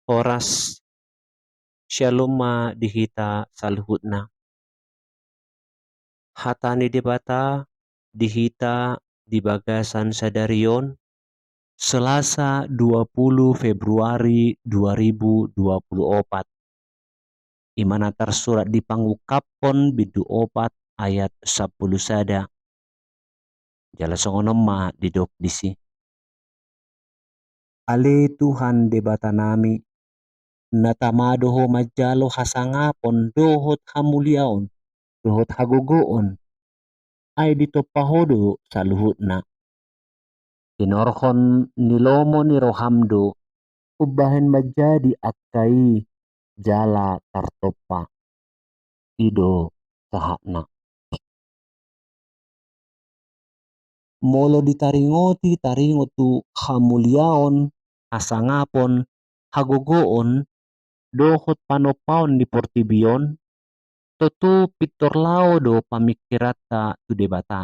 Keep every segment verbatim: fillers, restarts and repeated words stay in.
Horas. Syalom ma di hita saluhutna. Hata ni Debata di hita di bagasan sadari on, Selasa dua puluh Februari dua ribu dua puluh opat. I ma na tarsurat di Pangungkapon bindu opat ayat sampulu sada. Jala songon on ma didok disi. Ale Tuhan Debatanami, na tama do Ho manjalo hasangapon dohot hamuliaon dohot hagogoon, ai ditompa Ho do saluhutna. Hinorhon ni lomo ni roham do umbahen manjadi angka i jala tartompa. I do sahatna. Molo ditaringoti taringot tu hamuliaon, hasangapon, hagogoon, dohot panompaon di portibi on, tontu pintor laho do pamingkiranta tu Debata.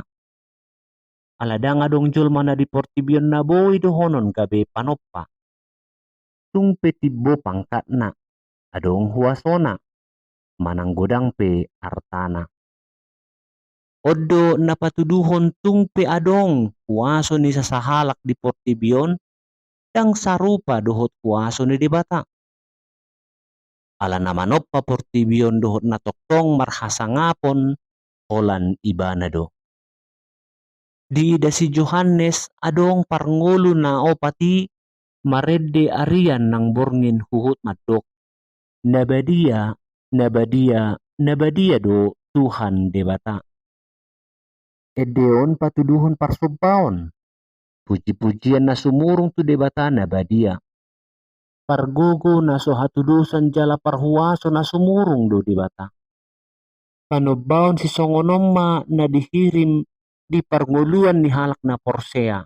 Ala ndang adong jolma na di portibi on na boi dohonon gabe panompa. Tung pe timbo pangkatna, adong huasona, manang godang pe artana. On do na patuduhon tung pe adong huaso ni sasahalak di portibi on, ndang sarupa dohot huaso ni Debata. Ala na manompa portibi on dohot na tongtong marhasangapon holan Ibana do. Diida si Johannes adong parngolu na opat i marende arian nang borngin huhut mandok: Na badia, na badia, na badia do Tuhan Debata. Ende on patuduhon parsombaon, pujipujian na sumurung tu Debata na badia. Pargogo na so hatudosan jala parhuaso na sumurung do Debata. Panombaon sisongon on ma na dihirim di parngoluan ni halak na porsea,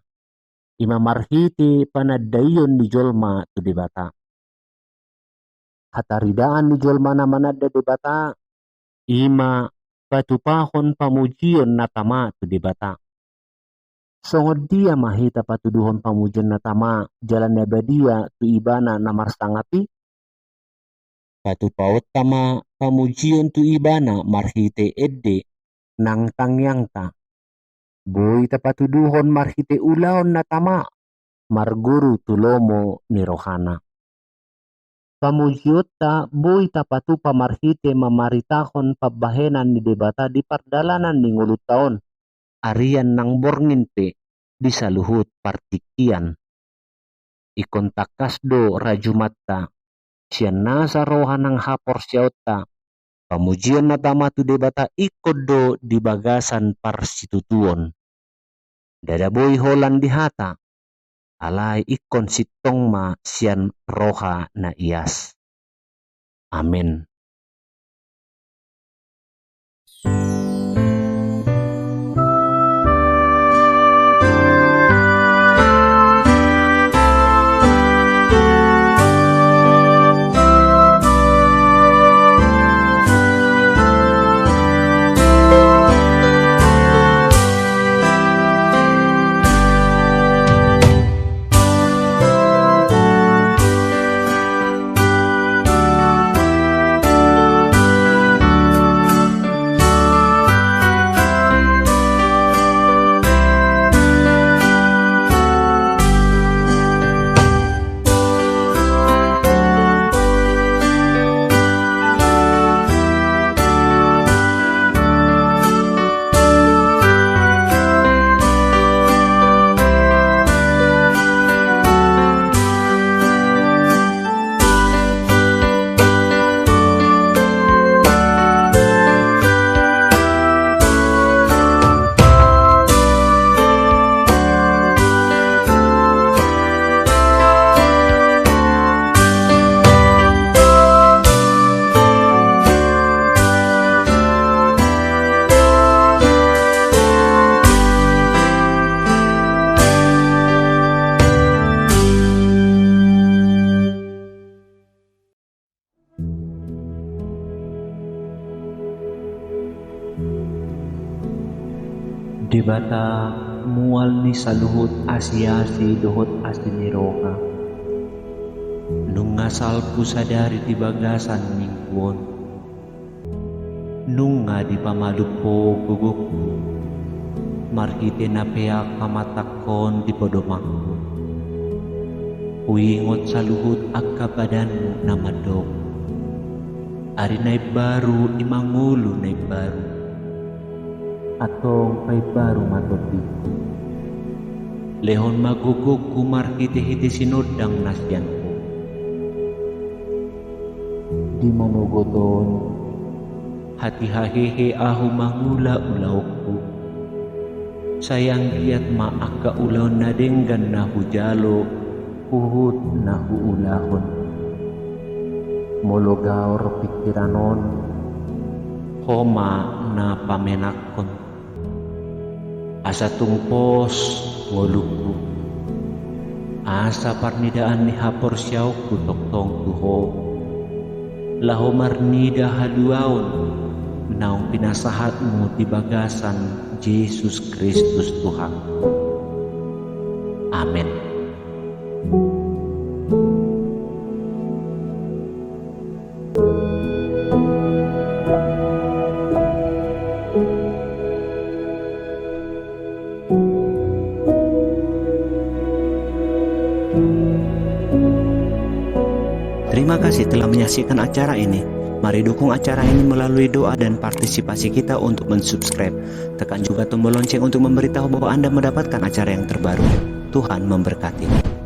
i ma marhite panandaion ni jolma tu Debata. Hataridaan ni jolma na mananda Debata, i ma patupahon pamujion na tama tu Debata. Songon dia ma hita patuduhon pamujion na tama jala na badia tu Ibana na marsangap i? Patupaonta ma pamujion tu Ibana marhite ende nang tangiangta. Boi tapatuduhon marhite ulaon na tama, marguru tu lomo ni rohana. Pamujionta boi tapatupa marhite mamaritahon pambahenan ni Debata di pardalanan ni ngolunta on, arian nang borngin pe di saluhut partingkian. Ingkon tangkas do rajumanta, sian nasa roha nang haporseaonta, pamujion na tama tu Debata ingkon do di bagasan parsitutuon. Ndada boi holan di hata, alai ingkon sintong ma sian roha na ias. Amen. Debata, mual ni saluhut asi-asi dohot asi ni roha, Nunga salpu sadari di bagasan minggu on. Nunga dipamalum Ho gogongku, marhite na peak pamatangkon di podomanku. Huingot saluhut angka padanMu na mandok: Ari na imbaru i mangolu na imbaru. Antong paimbaru ma tondingku. Lehon ma gogongku marhite-hite sinondang na sian Ho. Di manogot on, hatiha hehe ahu mangula ulaonku. Sai anggiat ma angka ulaon na denggan na hujalo, huhut na huulahon. Molo gaor pingkiran on, Ho ma na pamenakkon. Asa tung pos ngolungku. Asa parnidaan ni haporseaonku tongtong tu Ho, laho marnida haluaon naung pinasahatMu di bagasan Jesus Kristus Tuhanku. Amen. Terima kasih telah menyaksikan acara ini. Mari dukung acara ini melalui doa dan partisipasi kita untuk mensubscribe. Tekan juga tombol lonceng untuk memberitahu bahwa Anda mendapatkan acara yang terbaru. Tuhan memberkati.